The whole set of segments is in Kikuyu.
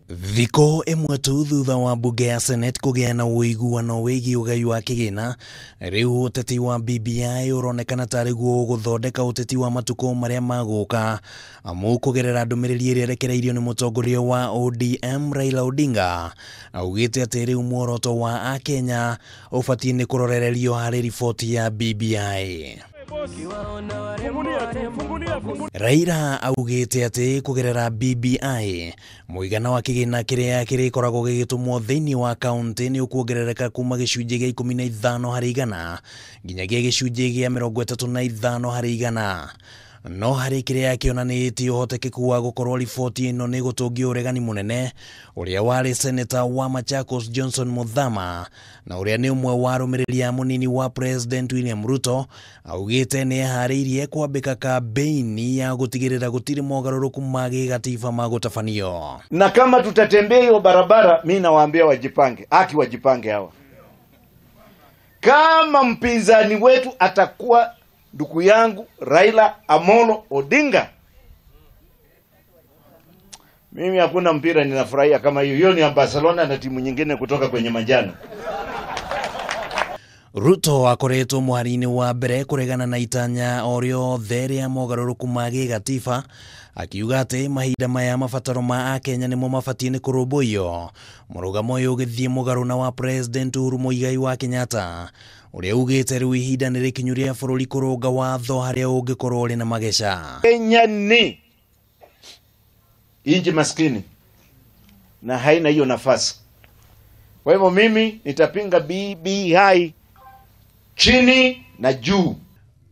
Thikũ ĩmwe tu thutha wa mbunge ya Senate kũgĩa na ũiguano wĩgiĩ ũgai wa kĩgĩna, rĩu ũteti wa BBI ũronekana tarĩ guo ũgũthondeka ũteti wa matukũ marĩa magũka, amu kũgerera ndũmĩrĩri ĩrĩa ĩrekereirio nĩ mũtongoria wa ODM Raila Odinga, augĩte atĩ rĩu muoroto wa Akenya ũbatiĩ nĩ kũrorererio harĩ riboti ya BBI. Raila augĩte atĩ kũgerera BBI mũigana wa kĩgĩna kĩrĩa kĩrĩkoragwo gĩgĩtũmwo thĩinĩ wa kaunti nĩ ũkuongerereka kuma gĩcunjĩ gĩa 15 harĩ igana nginyagia gĩcunjĩ gĩa 35 harĩ igana. No harĩ kĩrĩa kĩonanĩtie ũhotekeku wa gũkorwo riboti ĩno nĩ gũtũngia ũregani mũnene ũrĩa warĩ seneta wa Machakos Johnson Muthama na ũrĩa nĩ ũmwe wa arũmĩrĩri a mũnini wa President William Ruto augĩte nĩ eharĩirie kwambĩka kambeini ya gũtigĩrĩra gũtirĩ mogarũrũku ma gĩgatiba magũtabanio. Na kama tutatembea hiyo barabara, mi nawaambia wajipange, aki wajipange hawa. Kama mpinzani wetu atakuwa ndugu yangu Raila Amolo Odinga, mimi hakuna mpira ninafurahia kama hiyo. Hiyo ni ya Barcelona na timu nyingine kutoka kwenye manjano. Ruto akoretwo mũhari-inĩ wa mbere kũregana na itanya o rĩothe rĩa mogarũrũku ma gĩgatiba, akiuga atĩ mahinda maya mabataro ma Akenya nĩmo mabatiĩ nĩ kũrũmbũiyo. Mũrũgamo ũyũ ũgĩthiĩ mũgarũ na wa President Uhuru Muigai wa Kenyatta ũrĩa ugĩte rĩu ihinda nĩ rĩkinyu rĩa bũrũri kũrũnga watho harĩa ũngĩkorwo ũrĩ na mageca. Kenya ni inchi maskini na haina hiyo nafasi. Kwa hivyo mimi nitapinga BBI chini na juu.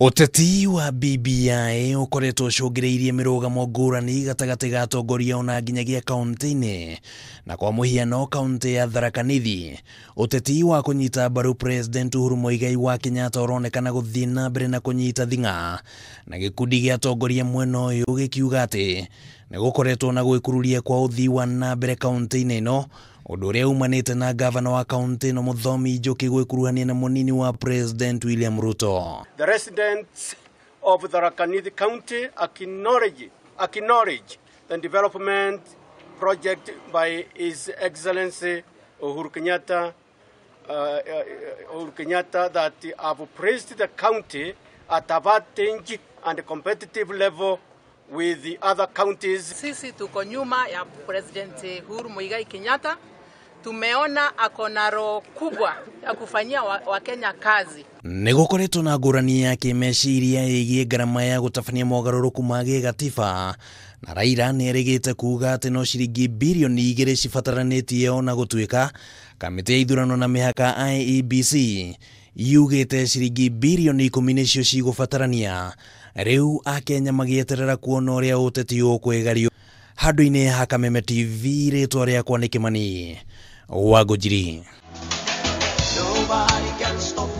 Ũteti wa BBI ũkoretwo ũcũngĩrĩirie mĩrũgamo ngũrani gatagatĩ ga atongoria ona nginyagia kaunti-inĩ, na kwa mũhiano kaunti ya Tharaka Nithi ũteti wa kũnyita mbaru President Uhuru Muigai wa Kenyatta ũronekana gũthiĩ na mbere na kũnyita thing'a, na gĩkundi gĩa atongoria mwena ũyũ gĩkiuga atĩ nĩ gũkoretwo na gwĩkururia kwa ũthii wa na mbere kaunti-inĩ ĩno, ũndũ ũrĩa umanĩte na gavana wa kaunti ĩno Mũthomi Njoki gwĩkuruhania na mũnini wa President William Ruto. The residents of Tharaka Nithi County acknowledge the development project by His Excellency Uhuru Kenyatta that have placed the county at advantage and competitive level with the other counties. Sisi tuko nyuma ya President Uhuru Muigai Kenyatta. Tumeona ako na roho kubwa ya kufanyia Wakenya kazi. Nĩ gũkoretwo na ngũrani ya kĩmeciria ĩgiĩ ngarama ya gũtabania mogarũrũku ma gĩgatiba, na Raila nĩ erĩgĩte kuuga atĩ no ciringi birioni 2 cibataranĩtie ona gũtuĩka kamĩtĩ ya ithurano na mĩhaka IEBC yugĩte ciringi birioni 10 nĩcio cigũbatarania. Rĩu Akenya magĩeterera kuona ũrĩa ũteti ũkwĩgario. Handũ-inĩ ha Kameme TV, rĩtwa rĩakwa nĩ Kĩmani wa Ngũnjiri. Nobody can stop